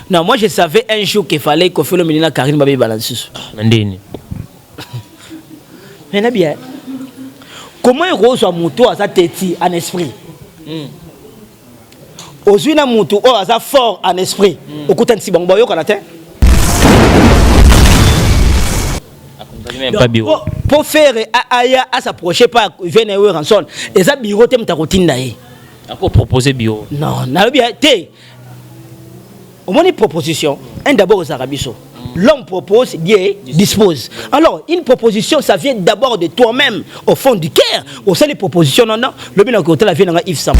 Non, moi je savais un jour qu'il fallait Koffi Olomide na Karine babebana lisusu. Na ndeni? Mais na bien. Comment ekozwa moto aza teti en esprit? Ozwi na moto oyo aza fort en esprit. Okutanisi bango, bayokana te. Po faire aya as'approcher pa vieux Werrason, eza bureau te moto akotinda ye. Ako proposer bureau? Non, nalobi te. Omoni proposition, un d'abord ozalaka biso. L'homme propose, Dieu dispose. Alors, une proposition, ça vient d'abord de toi-même, au fond du cœur. Au sein des propositions, non, non. Le bien côté la vie, Yves Sam.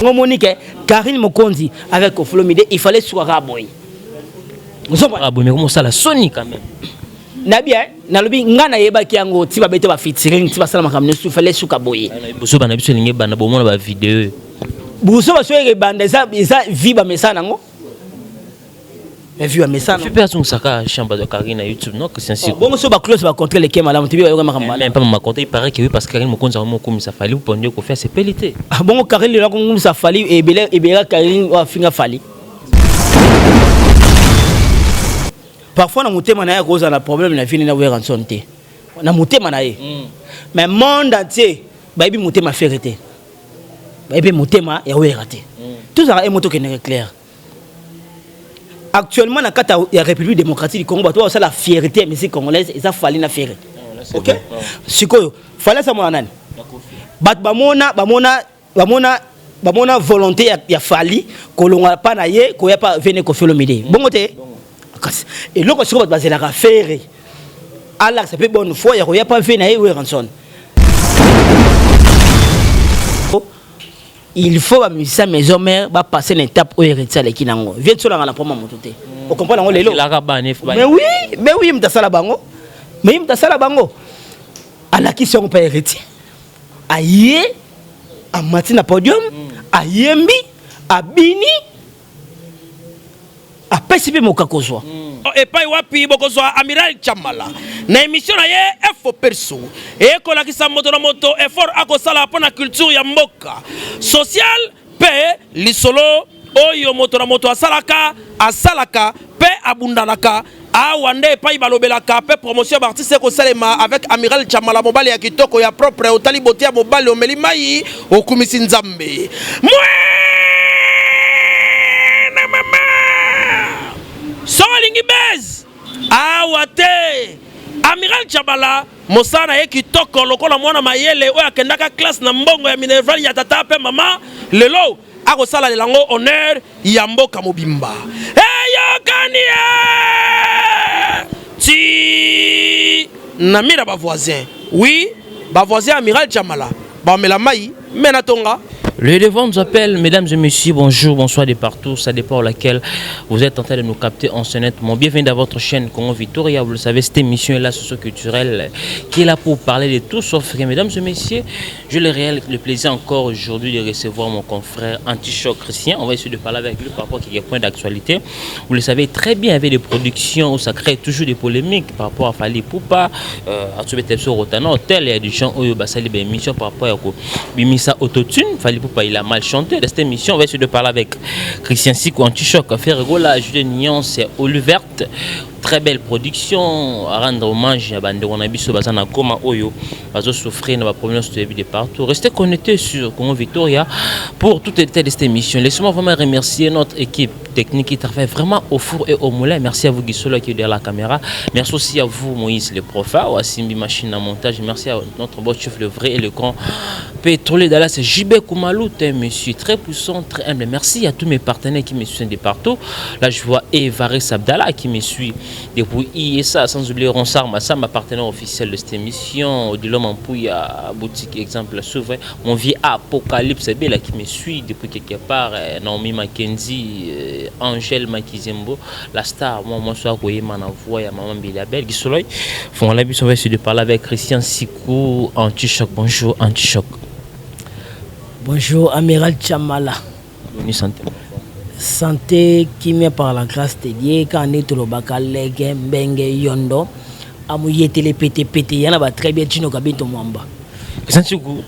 Monique, Karine Mokonzi, avec Koffi Olomide, il fallait soir boy. Ah, mais comment ça la Sony quand même? Na bien, nalobi nga nayebaki yango ti babete ba featuring ti basala makambo nyonso, fallait suka boye. Boso bana biso elingi ebanda, bomona ba vidéo. Boso baso ebanda, eza vie bamesana nango. Mais vie bamesana. Mpe azongisaka chambre de Karine na YouTube, non, Christian Sikou? Bongo so baclose bacontre leke malamu te, bayoka makambo. Même pas ma compte, il paraît que oui, parce que Karine Mokonzi akomokumisa Fally mpo nde Koffi asepeli te. Bongo Karine lelo akokumisa Fally, ebele ebele Karine oyo afinga Fally. Parfois na motema na ye akozala na problème na vie na Werrason te, na motema na ye. Mais monde entier bayebi motema Ferre te, bayebi motema ya Werra te. Tozalaka ye moto okendeke clair. Actuellement na kati ya République démocratique du Congo, bato basala fierté ya musique congolaise eza Fally na Ferre. Ok, sikoyo Fally aza mwana nani? Bato bamona volonté ya Fally kolonga pa na ye koya pa vene Koffi Olomide. Bongo te, kasi eloko sikoyo bato bazelaka, Ferre alakisa mpe bonne foi ya koya pa ve na ye Werrason. Il faut bamusicien maison mère bapasser na étape oyo Héritier aleki nango. Vie tisolanga na poma moto te, ocomprendre yango lelo. Mais oui, mais oui, moto asala bango, mais ye moto asala bango, alakisi yango mpe. Héritier aye, amati na podium, ayembi, abini, apesi mpe moka kozwa. Epai wapi bokozwa Amiral Chamala na émission na ye Efo Perso, ekolakisa moto na moto effort akosala mpo na culture ya mboka, social mpe lisolo oyo moto na moto asalaka mpe abundanaka. Awa nde epai balobelaka mpe promotion ya baartiste ekosalema avec Amiral Chamala, mobali ya kitoko ya propre. Otali bote ya mobali, omeli mai, okumisi Nzambe. Mwana mama, soki olingi base awa te, Amiral Chamala, mosala na ye kitoko lokola mwana mayele oyo akendaka classe na mbongo ya minerval ya tata mpe mama. Lelo akosala yango honneur ya mboka mobimba. Eyokani ye ti na mira bavoisin. Oui, bavoisin Amiral Chamala bamela mai me na tonga. Le devoir nous appelle, mesdames et messieurs, bonjour, bonsoir de partout, ça dépend laquelle vous êtes en train de nous capter en ce net. Mon bienvenue dans votre chaîne Congo Victoria. Vous le savez, cette émission est là, socio-culturelle, qui est là pour parler de tout sauf rien. Mesdames et messieurs, j'ai le réel le plaisir encore aujourd'hui de recevoir mon confrère Antichoc Christian. On va essayer de parler avec lui par rapport à quelques points d'actualité. Vous le savez très bien, avec des productions où ça crée toujours des polémiques par rapport à Fally Ipupa, à Tsobetepso Rotana Hotel, il y a des gens où il y a émission par rapport à Bimisa Autotune, Fally Ipupa, il a mal chanté. Dans cette émission, on va essayer de parler avec Christian Sikou, Antichoc, Ferre Gola, Julien Nuance, Oliverte. Très belle production, à rendre hommage à bandeko na biso baza na Goma oyo bazo souffrir na ba problème de partout. Restez connectés sur Congo Victoria pour tout état de cette émission. Laissez-moi vraiment remercier notre équipe technique qui travaille vraiment au four et au moulin. Merci à vous Guissola qui est derrière la caméra. Merci aussi à vous Moïse le profa, ou à Simbi machine à montage. Merci à notre beau chef, le vrai et le grand pétrolier Dallas, JB Koumalou, un monsieur très puissant, très humble. Merci à tous mes partenaires qui me soutiennent de partout. Là je vois Evaris Abdallah qui me suit depuis ISA, sans oublier Ronsard Massa, ma partenaire officiel de cette émission, Odilon Mampouya, boutique exemple souverain, mon vieux Apocalypse Bella qui me suit depuis quelque part, Naomi Mackenzie, Angèle Makizembo, la star, moi, soir, Koyema, na voix, ya maman Bilabel, Guy Font la on va essayer de parler avec Christian Sikou, Antichoc. Bonjour, Antichoc. Bonjour, Amiral Chamala. Bonne santé. Santé qui met par la grâce de Dieu, quand on est tolobaka lege mbenge yondo amuyetele pete pete yana ba très bien Tino Kabinto Mwamba. Christian Sikou,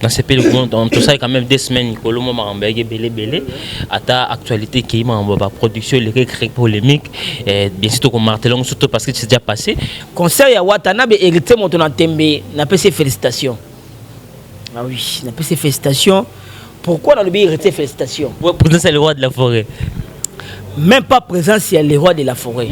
Nasepeli tosali quand même 2 semaines likolo mwa makambo yaki ebele ebele, ata actualité ekei, makambo ya baproduction eleki, créé polémique. Bien sûr tokomarteler yango, surtout parce que c'est déjà passé. Concert ya Watanabe, Héritier moto na tembe, napesi félicitation. Ah oui, napesi félicitation. Pourquoi nalobi Héritier félicitation? Ouais, présence le roi de la forêt. Même pas présence ya le roi de la forêt.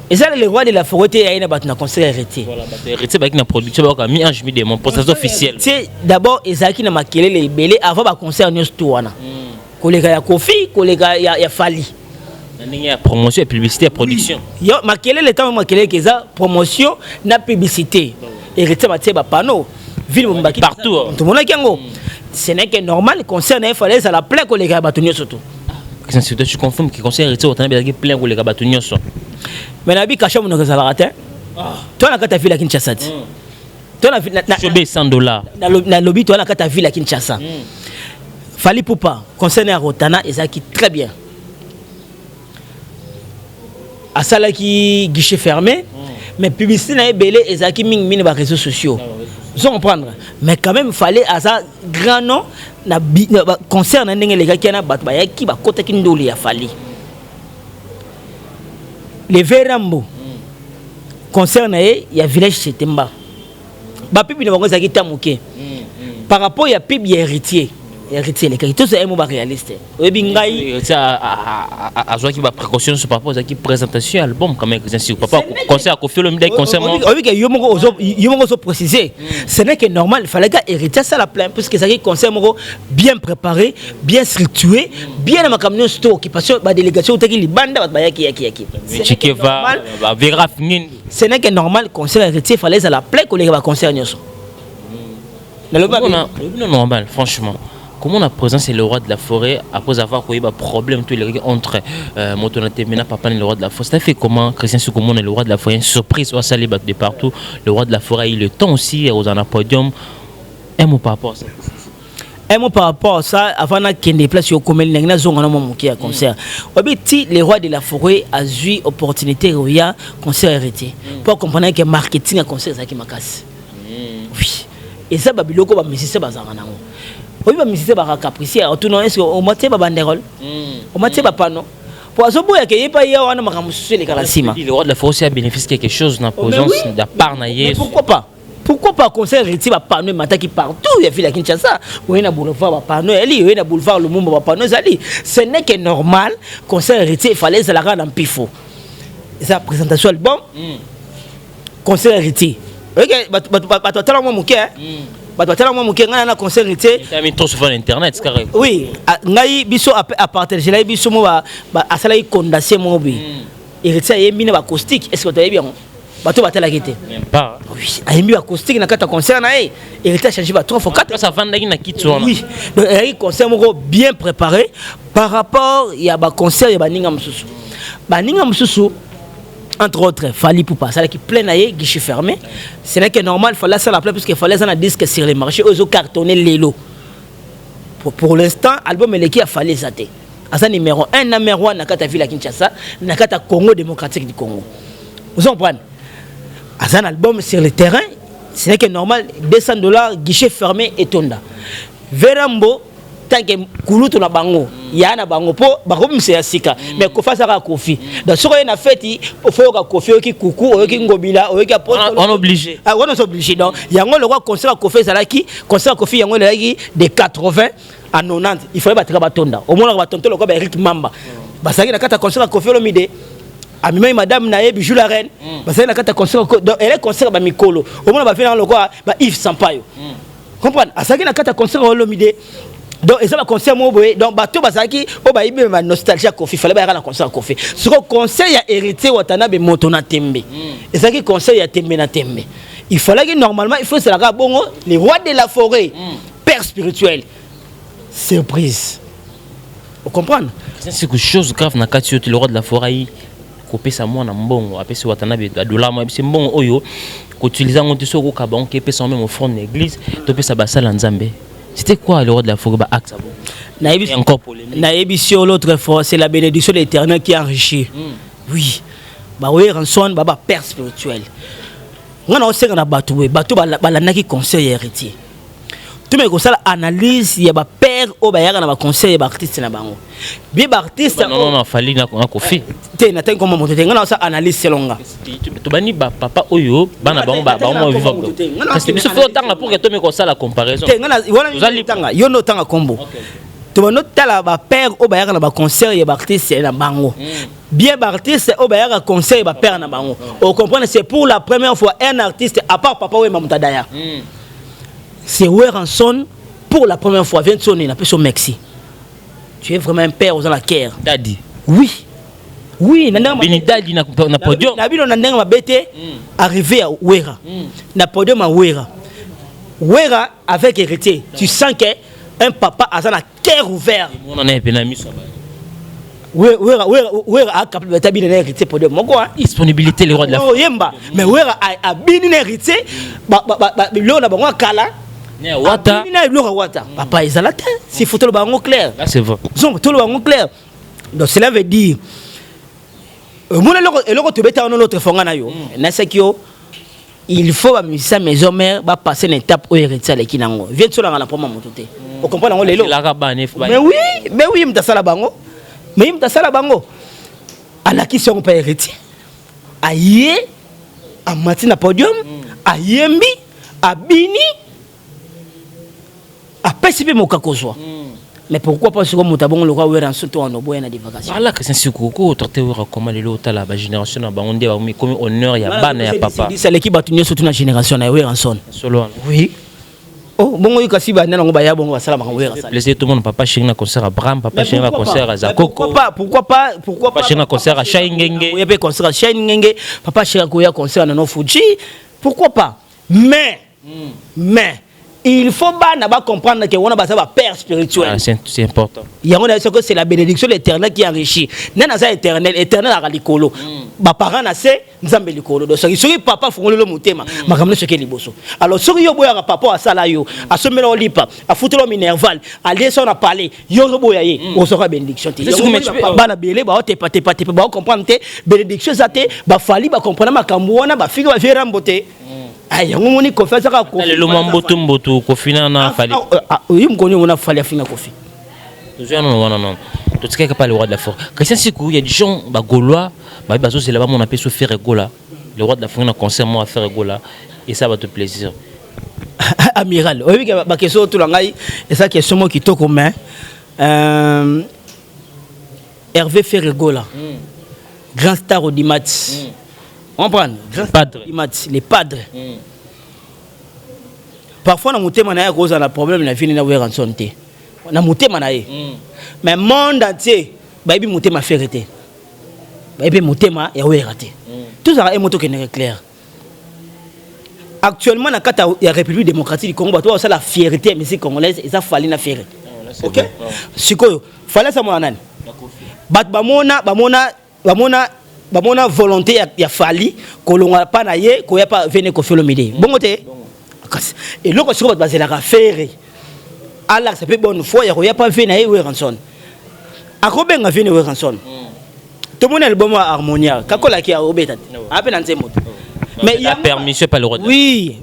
Eza le roi de la forêt te yaye na bato na concert Héritier. Voilà, bato Héritier bayaki na production, bayoka mi ange mi démon, prestation officielle. Héritier d'abord ezalaki na makelele ebele avant baconcert nyonso to wana, koleka ya Kofi, koleka ya Fally. Na ndenge ya promotion, ya publicité, ya production. Yo makelele, ntango makelele eza promotion na publicité, Héritier batie bapanneau ville mombaki. Partout, hein. Tomonaki yango. Ce n'est que normal, concert na ye fallait ezala plein koleka ya bato nyonso to. Surtout tu confirmes que concert Héritier Watanabe ezalaki plein koleka bato nyonso? Mais nayebi kasha monoko ezalaka te. To na kati ya ville ya Kinshasa te, to na Chobe 100 $. Nalobi to na kati ya ville ya Kinshasa. Fally Ipupa, concert ya Rotana ezalaki très bien, asalaki guichet fermé, mais publicité na ye ebele ezalaki mingimingi baréseaux sociaux, ozo comprendre? Mais quand même fallait aza grand nom na concert na ndenge elekaki wana, bato bayaki, bakotaki ndolo ya Fally. Le Verambo, concert na ye ya village Setemba, bapub na bango ezalaki ta moke par rapport ya pub ya Héritier. Héritier elekaki, tozala ye mo baréaliste, oyebi ngai. Azwaki baprécaution nyonso par rapport ezalaki présentation ya album quand même. Christian, papa, concert ya Kofi Olomide, concert moko. Oyebi ke yo moko ozo préciser, ce n'est que normal, il fallait que Héritier asala plein puisque ezalaki concert moko bien préparé, bien structuré, bien na makambo nyonso to occupation, badélégation otaki libanda, bato bayaki yaki yaki. Chikeva, baveraf nini. Ce n'est que normal, concert Héritier fallait ezala plein koleka baconcert nyonso. Nalobi normal, franchement. Comment la présence est le roi de la forêt après avoir connu un problème tout les entre moto na tembe na papa le roi de la forêt? Ça fait comment, Christian Sukomon, le roi de la forêt, une surprise au salé de partout. Le roi de la forêt a eu le temps aussi aux un podium. Un mot par rapport à ça? Un mot par rapport à ça, avant nakende place yo komeli, ndenge nazonga na mwa moke ya concert oyebi ti le roi de la forêt azwi opportunité oya concert Héritier po comprendre que marketing ya concert ezalaki makasi. Oui, eza babiloko bamusicien bazalaka nango. Oyebi bamusicien baka capricieux, otuna est ce que omatie babanderole, omatie bapanneau, po azoboyaka ye pa ye wana, makambo mosusu eleka na nsima. Le roi de la forêt aussi a bénéficié quelque chose na présence de part na ye. Mais pourquoi pas, pourquoi pas? Concert Héritier, bapanneau emataki partout ya ville ya Kinshasa. Oye na boulevard, bapanneau ezali. Oye na boulevard Lumumba, bapanneau ezali. Ce n'est que normal, concert Héritier efallait ezalaka na mpifo. Eza présentation album, concert Héritier. Oyeke bato batala mwa moke, bato batala mwa moke. Ngai na concert Héritier. Trop souvent internet. Oui, ngai biso apartagelaki biso mo asalaki condensé moko boye. Héritier ayembi na bacoustique. Est ce que bato bayebi yango? Bato batalaki te. Oui, ayembi bacoustique na kati ya concert na ye. Héritier achange ba 3 fois 4. Avandaki na kiti wana. Oui, donc ezalaki concert moko bien préparé par rapport ya baconcert ya baninga mosusu. Baninga mosusu, entre autres Fally Ipupa, asalaki plein na ye guichet fermé. Ce n'est que normal, fallait asala plein puisque fallait aza na disque sur le marché oyo ezocartonne lelo. Pour l'instant album eleki ya Fally eza te. Aza numéro 1, numéro 1 na kati ya ville ya Kinshasa, na kati ya Congo démocratique du Congo. Ozo comprendre, aza na album sur le terrain. Ce n'est que normal, 200 $ guichet fermé etonda. Verambo, tant que kulutu na bango ya na bango, mpo bakobimisa ya sika, mais Kofi azalaka Kofi. Donc soki oye na feti, ofo oyoka Kofi, oyoki kuku, oyoki ngobila, oyoki. Wana obligé. Wana oza obligé. Donc yango lokwa concert ya Kofi ezalaki concert ya Kofi, yango ezalaki de 80 à 90, il fallait batika batonda. Omonaka batonto lokwa ba Eric Mamba bazalaki na kati ya concert ya Kofi Olomide, amemaki madame na ye Bijou la reine, bazalaki na kati ya concert. Donc ele concert ya bamikolo, omona bavie nanga lokwa ba Yves Sampayo, comprendre, azalaki na kati ya concert ya Olomide. Donc eza baconcert moko boye. Donc bato bazalaki oyo bayebi ba nostalgie ya Kofi, fallait bayaka na concert ya Kofi. Siko concert ya Héritier Watanabe moto na tembe ezalaki concert ya tembe na tembe. Il fallaki normalement, il faut esalaka bongo. Le roi de la forêt, père spirituel, surprise, ocomprendre? C'est quelque chose grave na kati oyo. Le roi de la forêt ayi kopesa mwana mbongo, apesi Watanabe badollar mo, apesi mbongo oyo koutilize yango te. Soki okokaba yango, epesa yango même offrande na église, topesa basala Nzambe. C'était quoi, le roi de la forêt, ba acte Nayebi encore polémique? Nayebi si l'autre fois, c'est la bénédiction de l'Éternel qui enrichit. Oui, baoye ranson ba ba père spirituel. Nga na osenga na bato boye, bato balandaki concert ya Héritier. Tomeki kosala analyse ya bapère oyo bayaka na baconcert ya baartiste na bango, bien baartiste. Non, non, Fally na Kofi. Te, natangi komba moto te. Ngai na osala analyse selon nga. Tobani bapapa oyo bana bango bango vivre, kasi biso faut otanga pour que tomeki kosala comparaison. Te, ngai wana tanga yo nde otanga kombo. Tobandi otala bapère oyo bayaka na baconcert ya baartiste na bango, bien baartiste oyo bayaka concert ya bapère na bango. Ocomprendre, c'est pour la première fois un artiste à part Papa Wemba, moto adaya, c'est Werrason. Pour la première fois vient de sonner, napesi yo merci, tu es vraiment un père oza na cœur. Dadi. Oui, na ndenge bini dadi na podium. Na bino na ndenge mabe te. Arrivé à Wera na podium ya Wera, Wera avec Héritier, tu sens que un papa aza na cœur ouvert. Mona na epe na miso. Wera, Wera, Wera acapable bata bino na Héritier podium moko. Disponibilité, le roi de la Oyemba, mais Wera abini na Héritier biloko na bango akala. Wata. Abini na biloko ya Wata, papa, ezala te. Si faut toloba yango clair. Là, c'est vrai. Donc toloba yango clair. Donc cela veut dire, omona eloko tobeta wana l'autre fois, nga na yo nasaki yo, il faut bamusicien Maison Mère bapasse na étape oyo Héritier aleki nango. Vie tiolanga na poma moto te, ocomprendre yango lelo. Mais oui, mais oui, moto asala bango, mais ye moto asala bango, alakisi yango mpa Héritier. Aye, amati na podium, ayembi, abini, apesi mpe moka kozwa. Mais pourquoi pas sikoyo moto abongo lokwa Werrason to wana oboya na divagation? Ala Christian Sikuku, traité Wera koma lelo, otala bagénération na bango nde bakomi honneur ya bana ya papa. Aleki bato nyonso tuna génération na ye, Werrason. Solo wana. Oui, oh, bongo yo kasi banda nango baya bongo basala makambo Wera. Plaisir tout le monde, papa chéri na concert à Bram, papa chéri na concert à Zakoko. Pourquoi pas, pourquoi pas, pourquoi pas? Papa chéri na concert à Shai Ngenge. Oya pe concert à Shai Ngenge, papa chéri koya concert à Nono Fuji, pourquoi pas? Mais il faut bana ba comprendre que wana baza ba père spirituel. Ah, c'est important. Yango na que c'est la bénédiction de l'Éternel qui enrichit. Nana aza éternel, éternel aka likolo, baparent na se, Nzambe likolo. Donc soki papa afungoli lo motema, makambo nyonso eke liboso. Alors soki yo boyaka papa asala yo, asombela olipa, afutela minerval, aliesa na palais, yo ozoboya ye, ozwaka bénédiction te. Bana bele baotepatepatepa, baocomprendre te, bénédiction eza te. Bafali bacomprendre makambo wana, bafiki bavie Rambo te. Yango moni Kofi azaka. Lelo mwa mbotu mbotu Kofi na Fally. Oyi mokoni omona Fally afinga Kofi? Tozwa nano wana, non, totikaki pa le roi de la forêt, Christian Siku. Ya des gens bagaulois babi bazozela bamona mpe so Ferre Gola, le roi de la forêt, na concert moko Ferre Gola, esa bato plaisir. Amiral, oyebi ke baquestion otula ngai eza question moko kitoko, mais Hervé Ferre Gola, grand star audimat, comprendre, grand Padre. Audimat, les padres. Parfois na motema na ye akozala na problème na vini na Werrason te, na motema na ye, mais monde entier bayebi motema Ferre te, bayebi motema ya Wera te. Tozalaka ye moto okendeke clair. Actuellement na kati ya République démocratique du Congo, bato basala fierté ya musique congolaise eza Fally na Ferre. Ok, sikoyo Fally aza mwana nani? Bato bamona volonté ya Fally kolonga pa na ye koya pa vene Kofi Olomide bongo te. Kasi eloko sikoyo bato bazelaka, Ferre alakisa mpe bonne foi ya koya pa ve na ye Werrason. Akobenga ve ne Werrason, tomoni album ya Harmonia, kakolaki obeta te, ape na nzembo te. Mais la permission pas le roi. Oui,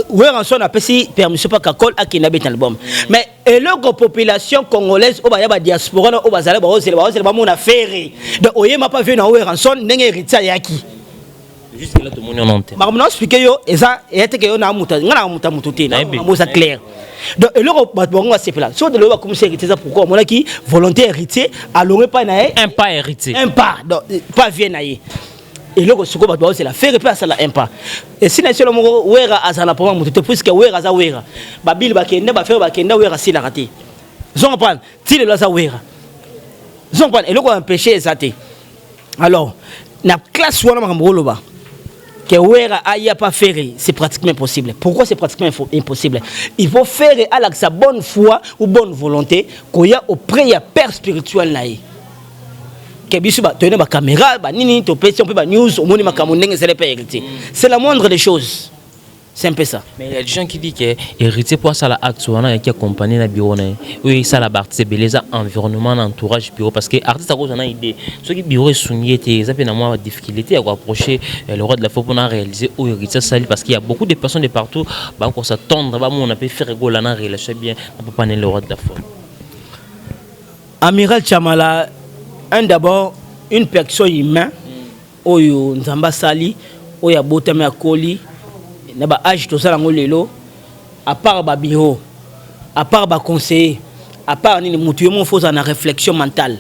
Werrason apesi permission pa Kakol akende abeta album. Mais eloko population congolaise oyo baya badiaspora na oyo bazala baozela bamona Ferre, donc oyema pa ve na Werrason ndenge Héritier ayaki. Jusque là tomoni ono te. Makambo na expliquer yo eza eya teke yo na muta nga na muta mutu te, na eza clair. Donc eloko bato bango basepela so lelo bakomisi Héritier eza pourquoi omonaki volonté Héritier alongwe pa na ye. Un pas Héritier. Un pas, donc pas vie na ye. Eloko sikoyo bato baozela, Ferre mpe asala un pas esi na eselo moko. Wera azala na problème moto te, puisque Wera aza Wera. Babili bakende, baFerre bakende, Wera asilaka te. Zo comprendre, ti lelo aza Wera. Zo comprendre, eloko ya empêche eza te. Alors na classe wana, makambo oloba que Wera aya pas Ferre, c'est pratiquement impossible. Pourquoi c'est pratiquement impossible? Il faut faire alakisa bonne foi ou bonne volonté koya auprès ya père spirituel na ye, ke biso toyene bacaméra banini, topesi mpe banews, omoni makambo ndenge ezali mpe Héritier. C'est la moindre des choses. C'est un peu ça. Mais il y a des gens qui disent que héritier pour ça la acte wana qui accompagné na bureau na oyo esala baartiste ebele eza environnement na entourage bureau, parce que artiste akozwa na idée, soki bureau esungi ye te, eza mpe na mwa difficulté ya koapprocher le roi de la forêt mpona réaliser oyo héritier asali, parce qu'il y a beaucoup de personnes de partout bakosatendre bamona mpe Ferre Gola na relation bien na papa ne le roi de la forêt. Amiral Chamala, un d'abord, une personne humaine oyo Nzambe asali, oyo abotami, akoli na baage tosala yango lelo, à part babureau, à part baconseiller, à part nini, motu ye mo fo ozala na réflexion mentale.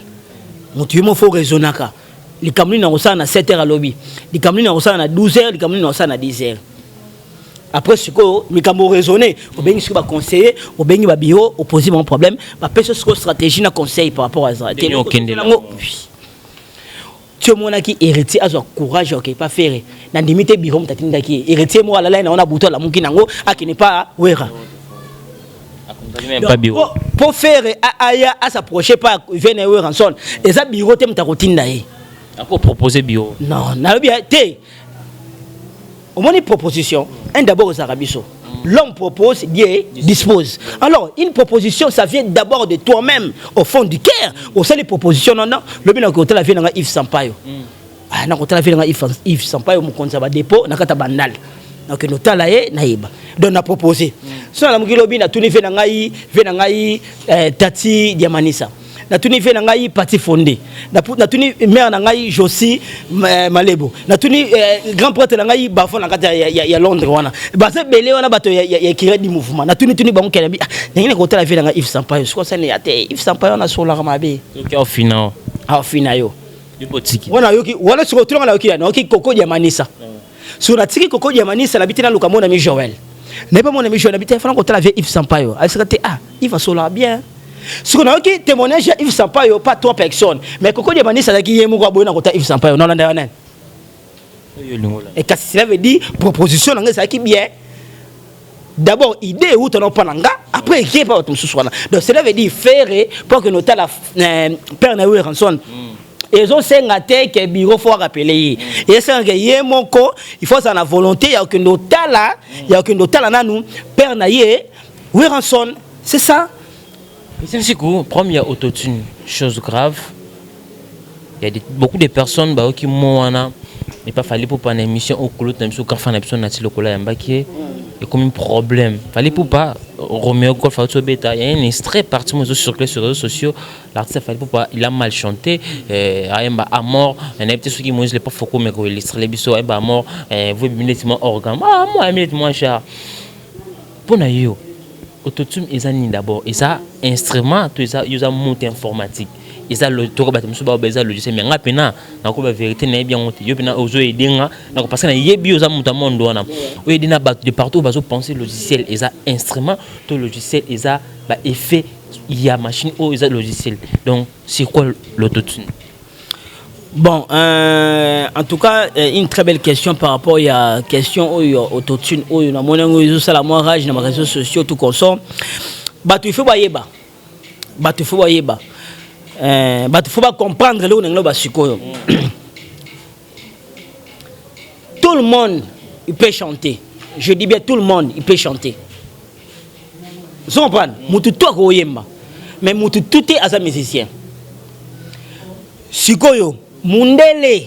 Motu ye mo fo raisonnaka: likambo nini nakosala na 7 heures alobi, likambo nini nakosala na 12 heures, likambo nini nakosala na 10 heures après. Sikoyo likambo oraisonne, obengi sikoyo baconseiller, obengi babureau, opose bango problème, bapesi sikoyo stratégie na conseil par rapport à Ndenge okendela. Yango ti omonaki héritier azwa courage ya okei pa Ferre, nandimi te bureau moto atindaki ye. Héritier moko alalai nango na butu, alamuki nango, akende pa Wera. Même pas bureau. Po Ferre aya as'approche pa vene Werrason, eza bureau te moto akotinda ye. Akoproposer bureau. Non, nalobi te. Omoni, proposition un d'abord ezalaka biso. L'homme propose, Dieu dispose. Alors une proposition, ça vient d'abord de toi-même, au fond du cœur. Osali proposition: non, non, lobi na kotala vie nanga Yves Sampayo. Ah, na kotala vie nanga Yves Sampayo, mokonzi ya badépôt na kati ya Bandal, nakende otala ye, nayeba. Donc na proposé so, nalamuki lobi, natuni vie na ngai, vie na ngai Tati Diamanisa, natuni vie na ngai Pati Fonde, natuni mare na ngai Josi Malebo, natuni grand prêtre na ngai Bafo na kati ya Londres wana, baza ebele wana, bato ya ekiré du mouvement. Natuni tuni bango kele bi: "Ah, ndenge nakotala vie na ngai Yves Sampayo." Siko asani ya te, Yves Sampayo wana asolaka mabe. Soki aufina. Afina yo. Yo botiki. Wana nayoki wana sikoyo tulanga, nayoki ya nayoki Koko Diamanisa. So natiki Koko Diamanisa, nabi te, naluka mon ami Joël, nayebi mon ami Joël, nabi te, fana kotala vie Yves Sampayo. Ayesaka te: "Ah, Yves asolaka bien." Sikoyo nayoki témoignage ya Yves Sampayo, pas trois personnes, mais Koko Diamanisa azalaki ye moko aboyi na kota Yves Sampayo. Nalanda yo nani? Oyo olingola. Et kasi cela veut dire proposition na ngai ezalaki bien. D'abord idée euta na mpa na nga, après eke pa bato mosusu wana. Donc cela veut dire faire pour que notala père na yo Ranson, ezosenga te ke bureau fo arappeler ye, esenga ke ye moko il faut azala na volonté ya kokende otala, ya kokende otala nanu père na ye Werrason, c'est ça. Siku problème ya autotune, chose grave, il y a beaucoup de personnes bayoki mo wana epa Fally Ipupa na émission oyo kulutu na biso grafa na biso nati lokola yambaki ye, ekomi problème. Fally Ipupa, Romeo Golf auti obeta, il y a un extrait parti mo ezocirculer sur les réseaux sociaux. L'artiste Fally Ipupa, il a mal chanté, ayemba à mort. Nayebi te soki Moïse lepa foko meko illustrer biso. Ayemba à mort, vo ebimi neti mwa organe, ah, moi ayembi neti mwa char. Mpo na yo, autotune eza nini d'abord? Eza instrument to eza yo eza moto informatique? Eza toko bato mosusu baoba eza logiciel, mais nga mpena nakoba vérité, nayebi yango te. Yo mpena ozoyede nga nako, parce que nayebi yo oza moto ya mondo wana oyede na bato de partout oyo bazopense. Logiciel eza instrument to logiciel eza baeffet ya machine oyo eza logiciel? Donc c'est quoi l'autotune? Bon, en tout cas, une très belle question par rapport à la question oyo autotune oyo na moni yango ezosala mwa rage na réseaux sociaux, tout consort. Bato il faut bayeba, bato il faut bayeba, bato faut bacomprendre eloko na yango basikoyo. Tout le monde, il peut chanter. Je dis bien, tout le monde, il peut chanter. Vous comprenez? Mutu to akoyemba, mais mutu tout te aza musicien. Sikoyo mundele,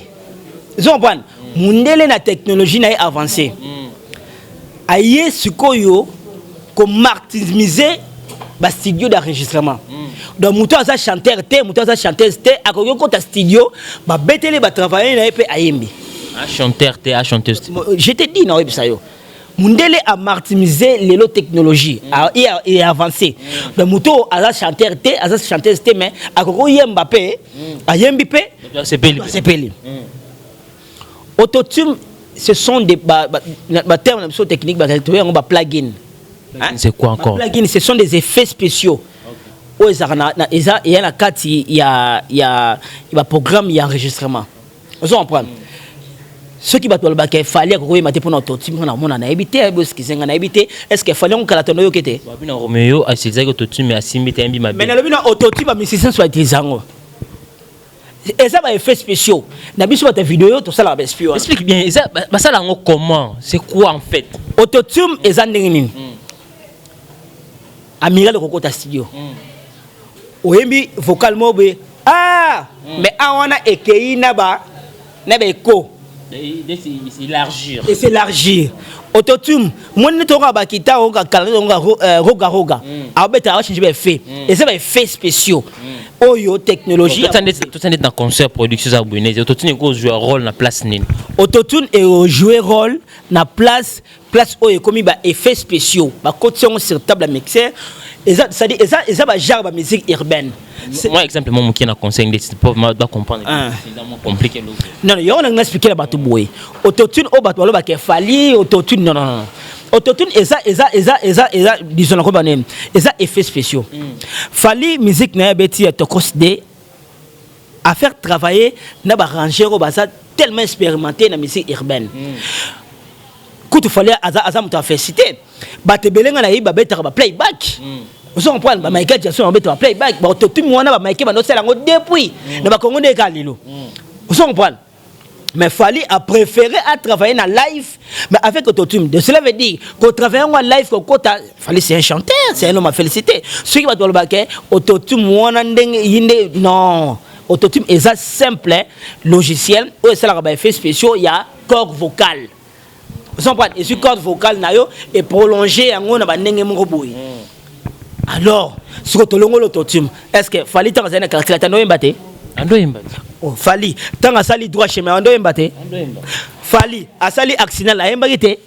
ozo comprendre, mundele na technologie na ye avancé, aye sikoyo komaximiser bastudio d'enregistrement. Donc moto aza chanteur te, moto aza chanteuse te, akoki okota studio, babeteli, batravaille na ye mpe ayembi. Un chanteur te, a chanteuse te. Je te dis, na oyebisa yo, mundele amaximise lelo technologie e avancé. Donc moto aza chanteur te, aza chanteuse te, mais akoki oyemba mpe ayembi mpe. Asepeli. Asepeli. Autotune, ce sont des baterme na biso technique, toyebi yango baplugin. C'est quoi encore? Plugin, ce sont des effets spéciaux oyo ezalaka na eza eya na kati ya baprogramme ya enregistrement. Ozo comprendre? Soki bato balobaka e Fally akokoyeba te mpona autotune, mpona komona, nayebi te, ayebi oskize nga, nayebi te. Est ce que e Fally yango kala tono oyoki te? Babi na Romeo asilisaki autotune, mais asimbi te, ayembi mabe. Mais nalobi na autotune, bamusicien so bautilize yango. Eza ba effets spéciaux na biso, bato ya video tosalaka ba esprit wana. Explique bien, eza basala yango comment? C'est quoi en fait? Autotune eza ndenge nini? Amiral okokota studio, oyembi vocal moko boye, ah, mais a wana ekei na ba écho. Élargir. Es'élargir. Autotune, moni neti okoka bakita, okoka kala, okoka roga roga, aobeta, aochange ba effet. Eza ba effets spéciaux oyo technologie. Tota neti na concert, production eza boye, neti autotune ekozwa rôle na place nini? Autotune ejouer rôle na place oyo ekomi ba effets spéciaux, bakoti yango sur table ya mixeur. Eza, c'est-à-dire eza ba genre ba musique urbaine. Moi, exemple mo mokie na conseil ndeti po ba comprendre. C'est vraiment compliqué. Non, non, yango nanga expliquer na bato boye. Autotune oyo bato balobaka efali autotune, non, non, non, autotune eza, disons, na koba nini, eza effets spéciaux. Fali, musique na ye abeti ya Tokos D, à faire travailler na ba arrangeur oyo baza tellement expérimenté na musique urbaine. Kutu Fali aza moto afélicité bato ebele. Nga na yebi babetaka ba playback, ozo comprendre? Ba Michael Jackson babetaka ba playback, baototumi wana, bamike bandosala yango depuis na bakongo nde eka lelo, ozo comprendre? Mais Fali a préféré à travailler dans live, mais avec autotune. De cela veut dire qu'on travaille en live, qu'on Fali, c'est un chanteur, c'est un homme à féliciter. Ceux qui vont dire autotune, wana ndenge yinde, non. Autotune est simple logiciel, où c'est la effets spéciaux, il y a corps vocal. Vous comprenez? Et sur corde vocale na yo et prolongé yango na ba ndenge moko boye. Alors, ce que tolongo l'autotune, est-ce que Fali tant na quartier la no te? Andoyemba. Oh, Fali ntango asali Droit Chemin, andoyemba te? Fali asali Accident, ayembaki te?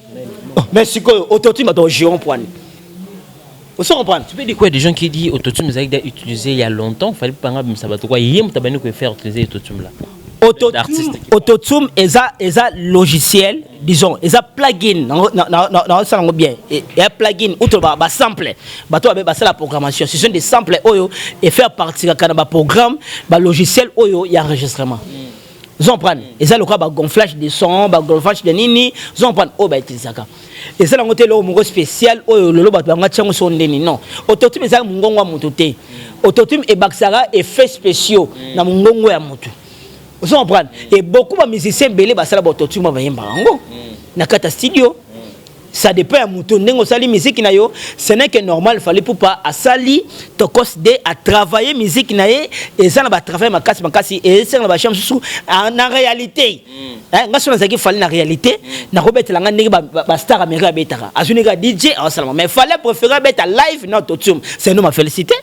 Oh, mais sikoyo autotune, bato ogiron poani, oso comprendre? Tu peux dire quoi des gens qui disent autotune ezalaki utilisé il y a longtemps, fallait pas nga bimisa bato quoi, ye moto abandi faire utiliser autotune là? Autotune, autotune eza logiciel, disons eza plugin. Naosala yango bien, eza plugin outre ba sample. Bato babe basala programmation, ce sont des samples oyo efaire partie kaka na ba programme, ba logiciel oyo ya enregistrement. Ozocomprendre? Eza lokola ba gonflage de son, ba gonflage de nini, ozocomprendre? Oyo bautilisaka, eza nango te eloko moko spécial oyo lelo bato bango atiango so ndeni. Non, autotune eza mongongo ya moto te. Autotune ebakisaka effets spéciaux na mongongo ya moto, ozo comprendre? Et beaucoup ba musicien ebele basala ba autotune, bayembaka yango na kati ya studio. Ça dépend ya moto ndenge osali musique na yo. Ce n'est que normal. Fali Pupa asali Tokos D, a travailler musique na ye, eza na ba travail makasi makasi, esenga na ba champ mosusu na réalité. Nga so nazalaki Fali na réalité, nakobetela nga ndenge ba star américain abetaka, azwi ndenge ya DJ aosalama. Mais Fali préféré abeta live na autotune. C'est nous ma félicité.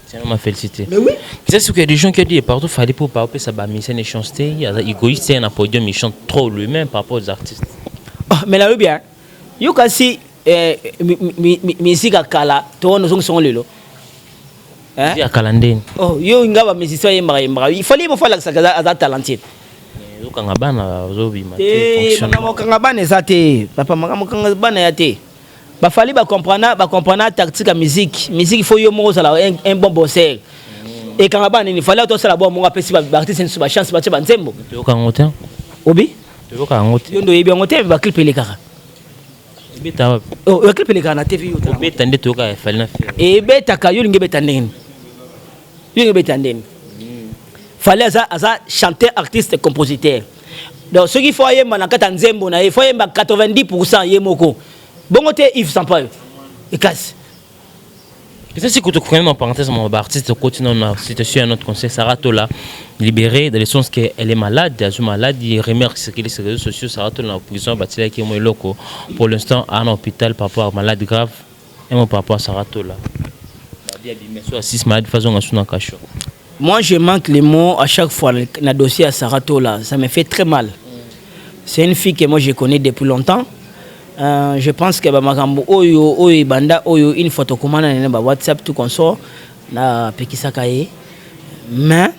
C'est un homme à féliciter. Mais oui. C'est ce qu'il y a des gens qui ont dit partout, fallait pour pas ça va mission et chanter, il y a égoïste, un podium, il chante trop lui-même par rapport aux artistes. Oh, mais là bien. Yo kasi musique ya kala to ozongisongo lelo. Ya kala ndeni? Oh, yo nga ba musicien yembaka yembaka, il fallait mo falakisaka aza talentueux. Ozokanga bana, ozobima. Te, makambo okanga bana eza te, papa. Makambo okanga bana ya te. Bafali bacomprendre tactique ya musique. Musique, il faut yo moko ozala un bon bosseur. Ekanga bana nini? Fali atosala bo moko, apesi ba artiste nyonso ba chance, batie banzembo. Toyoka yango te. Obi? Toyoka yango te. Yo nde oyebi yango te. Ba clip elekaka. Ebeta wapi? Oh, ba clip elekaka na TV, yo. Obeta nde toyoka ya Fali na Ferre. Ebetaka. Yo olingi ebeta ndenge nini? Yo olingi ebeta ndenge? Fali aza chanteur, artiste, compositeur. Donc soki fo ayemba na kati ya nzembo na ye, fo ayemba 90 ye moko. Bongo te, Yves Sampayo ekasi. Peut-être si quand même en parenthèse, mon artiste continue dans la situation à notre conseil, Sarah Tola, libérée dans le sens qu'elle est malade, elle est malade, il remarque ce qu'il est sur les réseaux sociaux, Sarah Tola en prison, bah, qui est loco. Pour l'instant, à un hôpital par rapport à malade grave, et moi par rapport à Sarah Tola. Soit six malades, façon à cachot. Moi, je manque les mots à chaque fois dans le dossier à Sarah Tola. Ça me fait très mal. C'est une fille que moi je connais depuis longtemps. Je pense que bamakambo oyo oyo ebanda oyo, une fois tokomana nene ba WhatsApp, tout consort, napekisaka ye. Mais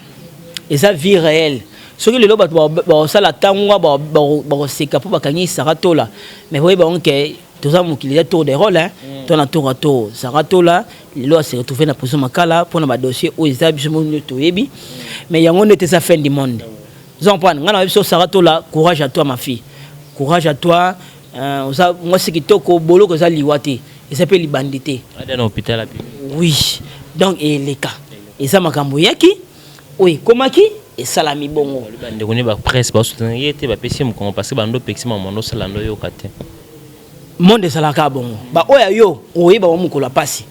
eza vie réelle. Soki lelo bato bakosala ntango bakoseka mpo bakangi Sara Tola, mais boyeba bango ke toza mokili, eza tour de rôle, hein. To na tour à tour, Sara Tola lelo ase retrouve na prison Makala mpona ba dossier oyo eza biso mo toyebi. Mais yango nde te eza fin du monde. Oza comprendre? Ngai na biso, Sara Tola, courage à toi, ma fille, courage à toi. Oza mwasi kitoko. Boloko eza liwa te, eza mpe libandi te. Ada na hôpital api. Oui, donc eleka, eza makambo eyaki oyo ekomaki. Esalami bongo. Bandeko ne bapresse basoutenir ye te, bapesi ye mokongo parce que bando opekisi makambo osala ndo oyoka te. Monde ezalaka bongo. Baoyo ya yo oyeba bango mokolo ya pasi,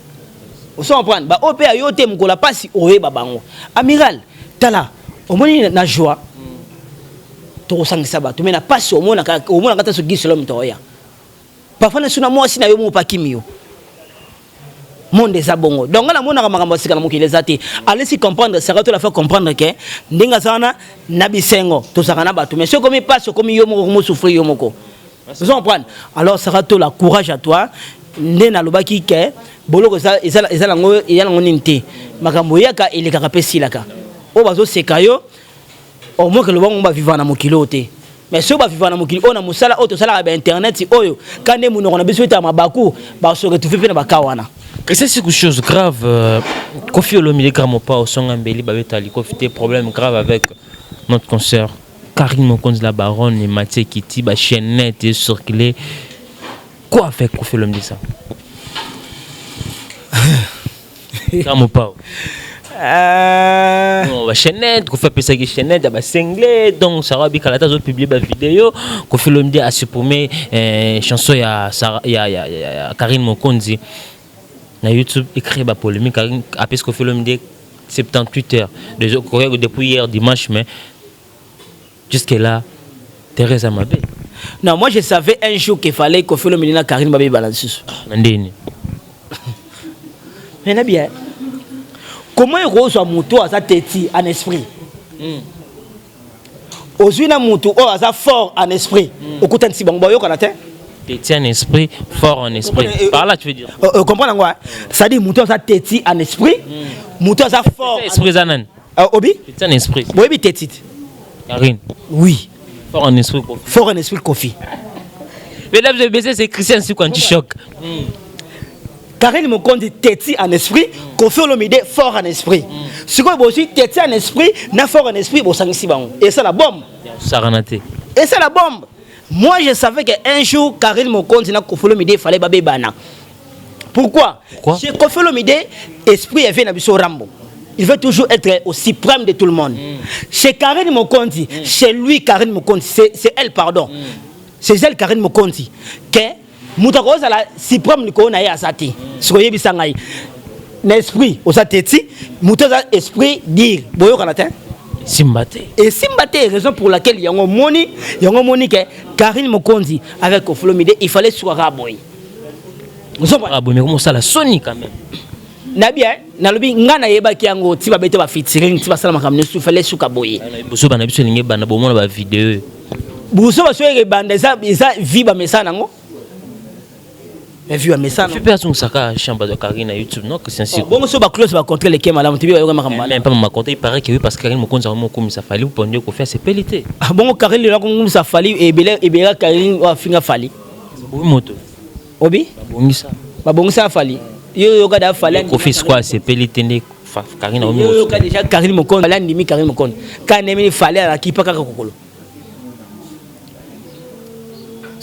oso comprendre. Baoyo mpe ya yo te, mokolo ya pasi oyeba bango. Amiral, tala, omoni na joie tokosangisa bato, mais na pasi omonaka, omonaka te. Soki solo moto oya parfois na suna mwasi na yo moko pakimi yo. Monde eza bongo. Donc nga namonaka makambo ya sika na mokili eza te. Alesi comprendre saka to la faire comprendre ke ndenge aza wana na bisengo tozalaka na bato, mais soki okomi pasi, okomi yo moko, komosouffrir yo moko. Ozo comprendre? Alors Saka Tola, courage à toi. Nde nalobaki ke boloko eza nango, eya nango nini te. Makambo eyaka, elekaka mpe esilaka. Oyo bazoseka yo, au moins ke lobango bavivaka na mokili oyo te. Mais soki bavivaka na mokili oyo, na mosala oyo tosalaka, bainternet oyo, ka nde monoko na biso etaka mabaku, baso retrouve mpe na baka wana. Et ça, c'est quelque chose grave. Koffi Olomide, grand mopao, Songa Mbeli, Babeta Kofi te, problème grave avec notre concert. Karine Mokonzi la baronne et Mathieu Kiti, ba chaînette et circulé. Quoi avec Koffi Olomide ça? Grand mopao. Non, ba chaînette, Koffi apesaki chaînette, ba singlet, donc Sarah Bikalata a publié ba vidéo, Koffi Olomide a supprimé chanson ya Sarah, ya Karine Mokonzi na YouTube, écrit ba polémique. Karine apesi Koffi Olomide 78 heures. Déjà, depuis hier dimanche, mais jusque là Thérèse Amabé. Non, moi je savais un jour qu'il fallait Koffi Olomide na Karine babebana lisusu. Na ndeni? Mais na bien, comment ekozwa moto aza têtu en esprit, ozwi na moto oyo aza fort en esprit, okutanisi bango, bayokana te? Têtu en esprit, fort en esprit. Par là, tu veux dire? Comprendre yango, c'est-à-dire moto aza têtu en esprit, moto aza fort. Esprit eza nani? Obi. Têtu en esprit. Boyebi têtu te? Karine. Oui. Fort en esprit, Kofi. Fort en esprit, Kofi. Mesdames et messieurs, c'est Christian Sikou Anti-Choc. Karine Mokonzi têtu en esprit, Koffi Olomide fort en esprit. Sikoyo bozwi têtu en esprit na fort en esprit, bosangisi bango, esala bombe. Sarana te. Esala bombe. Moi je savais que un jour Karine Mokonzi na Koffi Olomide fallait babebana. Pourquoi? Pourquoi? Chez Koffi Olomide, esprit avait na biso Rambo, il veut toujours être au suprême de tout le monde. Chez Karine Mokonzi, chez lui Karine Mokonzi, c'est elle, pardon, c'est elle Karine Mokonzi, que moto akozala suprême likolo na ye aza te. Soki oyebisa ngai na esprit oza têtu, moto aza esprit dur, boyokana te. Simba te. Esimba te. Raison pour laquelle yango moni ke Karine Mokonzi avec Koffi Olomide, il fallait sukaka boye. Ah bon, mais comment ça la Sony quand même? Nabi nalobi, nga nayebaki yango ti babete bafeaturing, ti basala makambo nyonso, fallait suka boye. Boso bana biso elingi banda bomona ba vidéo. Buso baso ebanda, eza vie bamesana nango, vie bamesana. Kofi mpe azongisaka chambre de Karine na YouTube, non, Christian Sikou? Bongo so baclose bacontre leke malamu te, bayoka makambo. Même pas ma compte, il paraît que oui, parce que Karine Mokonzi amokumisa Fally mpo nde Kofi asepeli te. Bongo Karine lelo akokumisa Fally ebele ebele. Karine oyo afinga Fally. Boyi moto. Obi. Babongisa. Babongisa Fally, yo yoka da Fally. Kofi sikoyo asepeli te nde Karine. Yo yoka déjà Karine Mokonzi Fally andimi Karine Mokonzi kandemini Fally alaki pa kaka kokolo.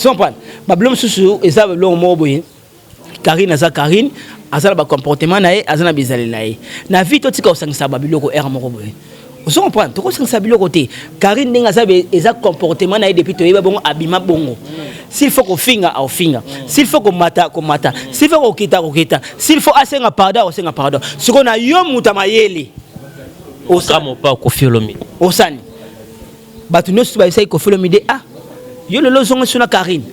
Comprendre babilo mosusu eza biloko moko boye. Karine aza Karine, aza na bacomportement na ye, aza na bizaleli na ye na vie. Totika kosangisa babiloko ere moko boye. Ozo comprendre? Tokosangisa biloko te. Karine ndenge aza, eza comportement na ye depuis toyeba bongo, abima bongo. S'il faut kofinga, aofinga. S'il faut komata, komata. S'il faut kokita, kokita. S'il faut asenga pardon, akosenga pardon. Sikoyo na yo moto ya mayele. Mopa Kofi Olomide. Osani bato nyonso bayebisaki Kofi Olomide: "Ah, yo lelo ozonga so na Karine."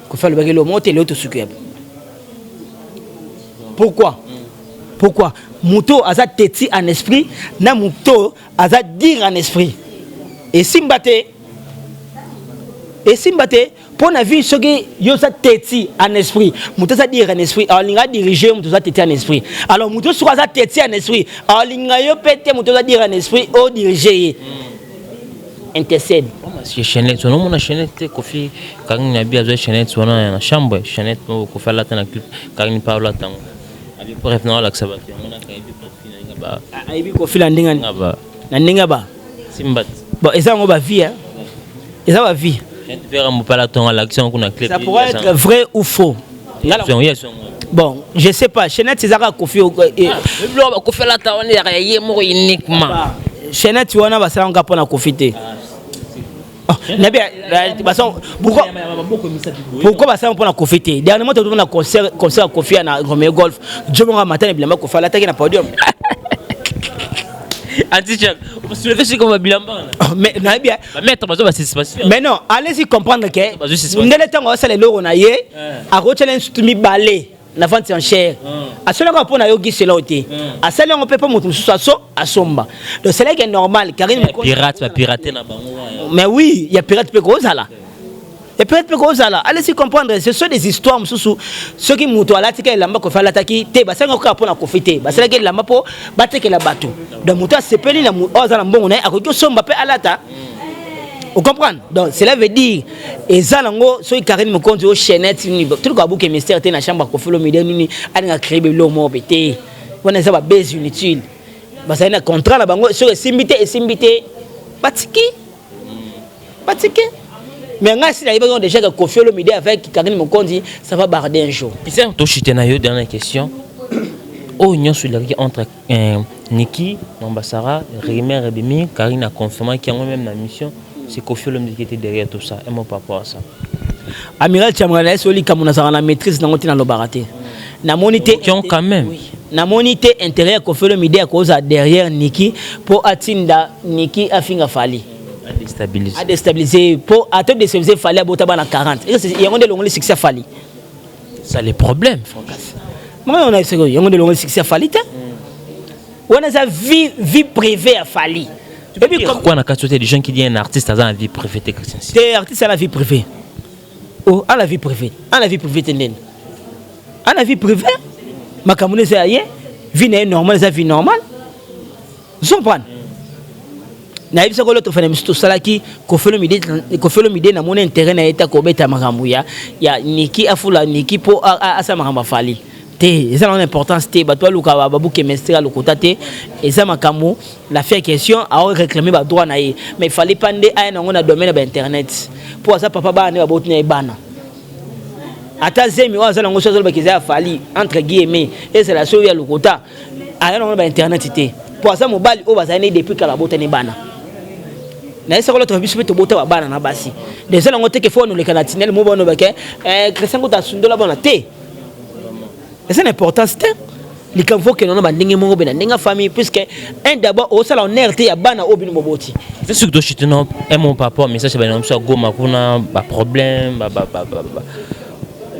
Kofi alobaki eloko moko te. Lelo tosuki yapo. Pourquoi? Pourquoi moto aza têtu en esprit na moto aza dur en esprit esimba te? Esimba te. Mpo na vie, soki yo oza têtu en esprit, moto aza dur en esprit alinga adirige moto aza têtu en esprit. Alors moto soki aza têtu en esprit, alinga yo mpe te moto aza dur en esprit odirige ye, intercède. Chaînette wana, omona chaînette te? Kofi, Karine na bi azwa chaînette wana na chambre, chaînette moko Kofi alata na clip, Karine mpe alata yango. Abi bref, na olakisa bato yango naka yebi Kofi na ndenge ba Ayebi Kofi na ndenge ba na ndenge ba Simba te. Bon, eza yango bavie, eza bavie. Chaînette vera mopala tongo alakisi yango kuna clip. Ça pourrait être vrai ou faux. Bon, je sais pas, chaînette ezaka Kofi. Biloko Kofi alata wana ezaka ya ye moko uniquement. Chaînette wana basalanga mpo na Kofi te. Nabi pourquoi pourquoi basala mpona Kofi te? Dernièrement tozomona concert ya Kofi na Romeo Golf, jomonga matana bilamba Kofi alataki na podium. Anti-choc. Soulever ce comme bilamba. Mais nayebi. Maître bazo ba suspension. Mais non, allez-y comprendre que ndele ntango asala eloko na ye, akotiala nsutu mibale na vente en chair. Asali yango mpo na yoki selo te, asali yango mpe mpo moto mosusu aso asomba. Donc c'est là que normal Karine Pirate ba pirater na bango. Mais oui, ya pirate mpe kozala, ya pirate mpe kozala. Allez-y comprendre, ce sont des histoires mosusu. Soki moto alatika elamba Kofi alataki te, basalaki kaka mpo na Kofi te, basalaki elamba mpo batekela bato. Donc moto asepeli na oyo aza na mbongo na ye, akoki osomba mpe alata. Ocomprendre? Donc cela veut dire eza nango soki Karine Mokonzi o chaînette nini, toluka babuke mystère te na chambre ya Kofi Olomide nini, alinga créer biloko moko pe te. Wana eza babase inutile. Bazali na contrat na bango, soki esimbi te, esimbi te, batiki, batiki. Mais ngai si nayebaki déjà que Kofi Olomide avec Karine Mokonzi, ça va barder un jour. Christian, toshite na yo, dernière question. Oyo nyonso elakaki entre Niki Mambasara, rumeur ebimi, Karine a confirmé yango même na mission, c'est Kofi Olomide qui était derrière tout ça. Un mot par rapport à ça. Amiral Tiamra, na ye so likambo nazalaka na maîtrise nango te, nalobaka te. Namoni te. Quand même. Namoni te intérêt ya Kofi Olomide ya kozala derrière Niki mpo atinda Niki afinga Fali. Adéstabiliser. Adéstabiliser mpo ato déstabiliser Fali, abota bana 40, yango nde elongoli succès ya Fali. Ça les problèmes. Moko yango nde elongoli succès ya Fali te. Wana eza vie privée ya Fali. Pourquoi na kati des gens qui disent un artiste a une vie privée te, Christian? Te, artiste a la vie privée. Oh, a la vie privée, a la vie privée te. Ndeni a la vie privée, makambo eza ya ye, vie na ye normale, eza vie normale. Ozocomprendre? Nayebisaka l'autre fois na misu tosalaki Kofi Olomide, namoni intérêt na ye te kobeta makambo ya Niki, afula Niki mpo asala makambo ya Fali te. Eza nango importance te. Bato baluka babuke mestre alokota te. Eza makambo la fière question aoréclame badroit na ye, mais fallait pas nde aya nango na domaine ya bainternet, mpo aza papa, bana nde baboti na ye bana. Ata zemi oyo aza nango, so azolobaka eza ya Fali, entre guillemets, ezala so ya lokota, aya nango na bainternet te, mpo aza mobali oyo bazali ne depuis kala, abotani bana. Nayesaka loto biso mpe tobota babana na basi. Eza nango te ke fo noleka na tinele mo banobake Christian Kota asundola bana te. Eza na importance te. Likambo fo okende na bandenge moko be na ndenge ya famille, puisque un d'abord osala honneur te ya bana oyo bino boboti. C'est ce que toshite no un mot par rapport message bana biso ya Goma kuna, baproblème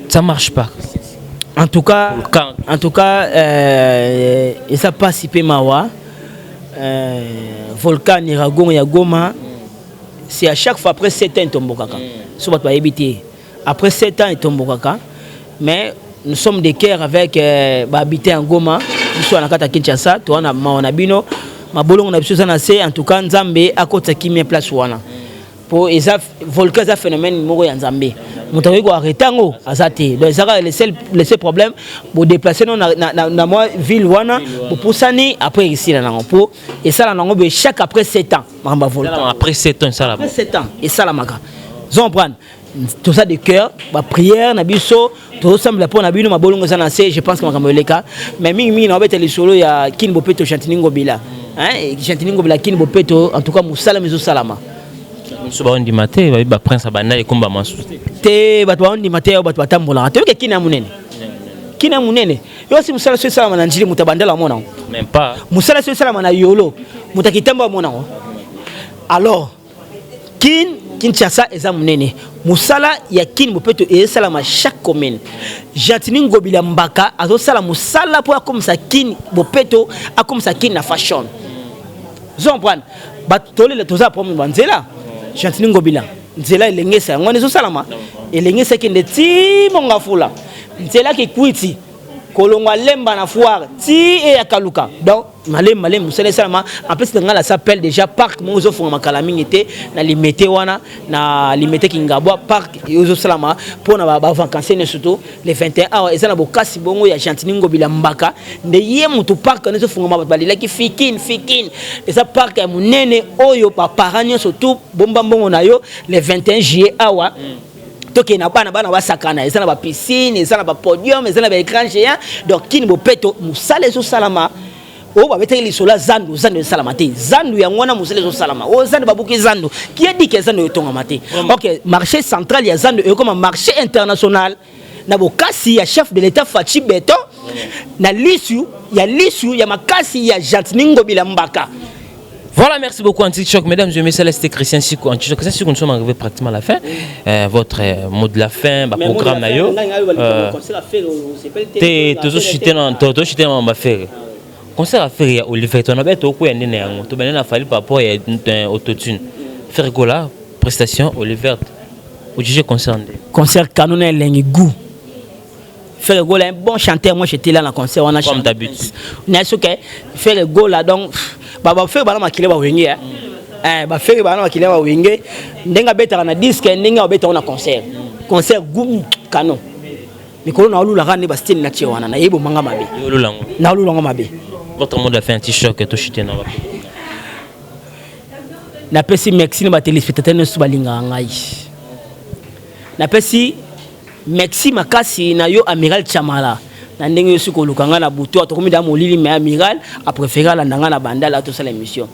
ça marche pas. En tout cas, eza mpasi mpe mawa. Volcan Nyiragongo ya Goma, c'est à chaque fois après 7 ans etombokaka. So bato bayebi te, après 7 ans etombokaka. Mais nous sommes de cœur avec bahabitants ya Goma. Biso na kati ya Kinshasa toza na mawa na bino, mabolongo na biso eza na se. En tout cas, Nzambe akotisa kimia place wana, po eza volcan, eza phénomène moko ya Nzambe, moto akoki koarrêter yango aza te. Donc ezaka le seul problème, bodéplace no na mwa ville wana, bopusani, après esila nango, mpo esala nango boye chaque après 7 ans makambo ya volcan. Après 7 ans esala. Après 7 ans esalamaka. Ozocomprendre? Toza de cœur, baprière na biso tozosambela mpo na bino, mabolongo eza na se. Je pense que makambo eleka, mais mingimingi na babeta lisolo ya Kini Bopeto, Gentini Ngobila, Gentini Ngobila, Kini Bopeto. En tout cas, mosala ezosalama. Biso baondima te, bayebi baprince ya bandali ekomba masusu. Te, bato baondima te, oyo bato batambolaka te. Oyoke, Kini ya monene, Kini ya monene. Yo si mosala so esalama na Njili, moto abandala amona yango? Même pas. Mosala so esalama na Yolo, moto akitambo amona yango? Alors Kin Kinshasa eza monene. Mosala ya Kin Bopeto esalama chaque commune. Gentini Ngobila Mbaka azosala mosala mpo akomisa Kin Bopeto, akomisa Kin na fashion. Ozocomprendre? Bato tolela, toza problème banzela. Gentini Ngobila, nzela elengesa yango wana ezosalama, elengesa ekende ti Mongafula, nzela Kikwiti, kolongwa Lemba na foire ti eya Kaluka. Donc malemi malemi mosala esalama. En plus na ngai nasapele déjà parc moko ezofungama kala mingi te na Limete wana, na Limete Kingabwa, parc ezosalama mpona bavacancier nyonso, surtout le 21 awa eza na bokasi bongo ya Gentini Ngobila Mbaka nde ye motu. Parc wana ezofungama, bato balelaki Fikin. Fikin eza parc ya monene oyo baparent nyonso tu bomba mbongo na yo le 21 juillet awa. Tokende na bana, bana basakana. Eza na bapiscine, eza na bapodium, eza na baécran géant. Donc Kini Bopeto, mosala ezosalama. Oyo babetaki lisolo ya zandu, zandu esalama te. Zandu yango wana, mosala ezosalama. Oyo zandu, babuki zandu, kiedike zandu etongama te. Ok, marché central ya zandu ekoma marché international na bokasi ya chef de l'État Fatshi Béton, na lisu ya lisu ya makasi ya Gentiny Ngobila Mbaka. Voilà, merci beaucoup Anti-Choc. Mesdames et messieurs, c'était Christian Sikou. Anti-Choc. Christian Sikou, nous sommes arrivés pratiquement à la fin. Votre mot de la fin, bah, programme na yo. Te tozochuter na tozochuter na bafere. Concert affaire ya Olivier, to na beto okuya ndene yango. To benena Fally par rapport ya autotune. Ferre Gola, prestation Olivier. Ojuger concert nde. Concert canon, elengi, goût. Ferre Gola, un bon chanteur. Moi, j'étais là dans le concert. On a Comme d'habitude. Nasoke Ferre Gola, donc ba Ferre bana makile ba wenge, eh ba Ferre bana makile ba wenge, ndenge abetaka na disque, ndenge abetaka na concert. Concert goût, canon. Mikolo na olulaka nde bastyle na tie wana, nayebi omanga mabe. Yololango. Na olulanga mabe. Votre mot de la fin, Anti-Choc, tochuter na wapi. Napesi merci na batéléspectateur nyonso balingaka ngai. Napesi merci makasi na yo, Amiral Chamala, na ndenge yo soki koluka ngai na butu, tokomi da molili, mais Amiral apréféré alanda ngai na bandala, tosala émission.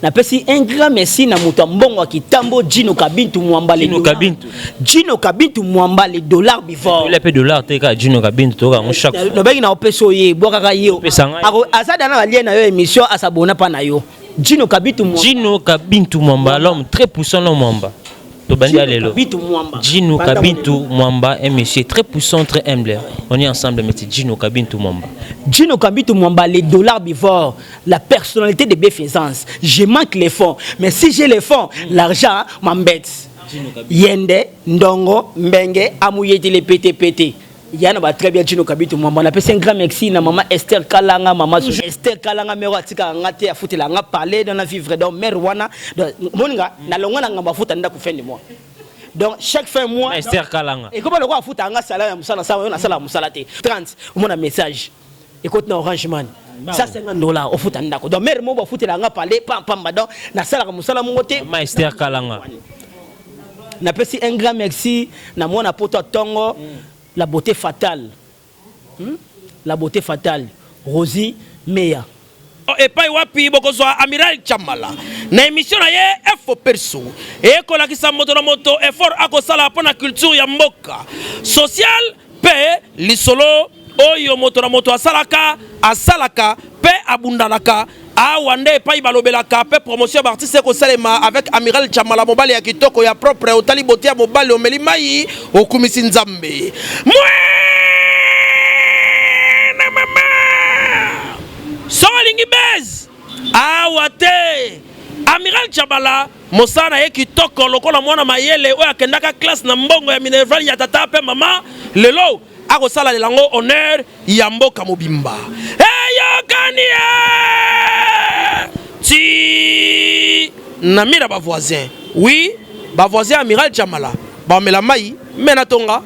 Napesi un grand merci na moto ya mbongo ya kitambo, Gino Kabintu Mwamba le Gino dollar. Kabintu. Gino Kabintu Mwamba, le dollar before. Il pe dollar te ka Gino Kabintu to ka chaque fois. Nobeki na opesa oye bwakaka ye. Opesa ngai. Aza dana balie na yo émission, asabona mpa na yo, Gino Kabintu Mwamba. Gino Kabintu Mwamba, l'homme très puissant, l'homme Mwamba. Tobandi Gino lelo. Kabintu Mwamba. Gino Banda. Kabintu Mwamba, un monsieur très puissant, très humble. On est ensemble, mais c'est Gino Kabintu Mwamba. Gino Kabintu Mwamba, les dollars before, la personnalité de bienfaisance. Je manque les fonds, mais si j'ai les fonds, l'argent m'embête. Yende, Ndongo, Mbenge, Amouyeti les PT PT. Yana ba très bien Gino Kabintu Mwamba. On appelle un grand merci na maman Esther Kalanga, maman Esther Kalanga, mère atika nga te afutela nga parler dans la vivre, donc mère wana, donc moninga na longa na ngamba futa ndako fin de mois. Donc chaque fin mois Esther Kalanga. Et comment le roi afuta nga salaire ya mosala sala oyo nasala mosala te, 30 omona message ekoti na Orange Money, 150 $ ofuta ndako. Donc mare moko bafutela nga pale pampamba, donc nasalaka mosala moko te. Maman Esther Kalanga. Napesi un grand merci na mwana poto ya ntongo, la beauté fatale, La beauté fatale, Rosie Meya. Epai wapi bokozwa Amiral Chamala na émission na ye Efo Perso, ekolakisa moto na moto effort akosala mpo na culture ya mboka, social mpe lisolo oyo moto na moto asalaka asalaka mpe abundanaka. Awa nde epai balobelaka mpe promotion ya baartiste ekosalema avec Amiral Chamala, mobali ya kitoko, ya propre. Otali bote ya mobali, omeli mai, okumisi Nzambe. Mwana mama, soki olingi base awa te, Amiral Chamala, mosala na ye kitoko lokola mwana mayele oyo akendaka classe na mbongo ya minerval ya tata mpe mama, lelo akosala yango honneur ya mboka mobimba. Eyokani ye ti na mira bavoisin. Oui, bavoisin Amiral Chamala bamela mai me na tonga.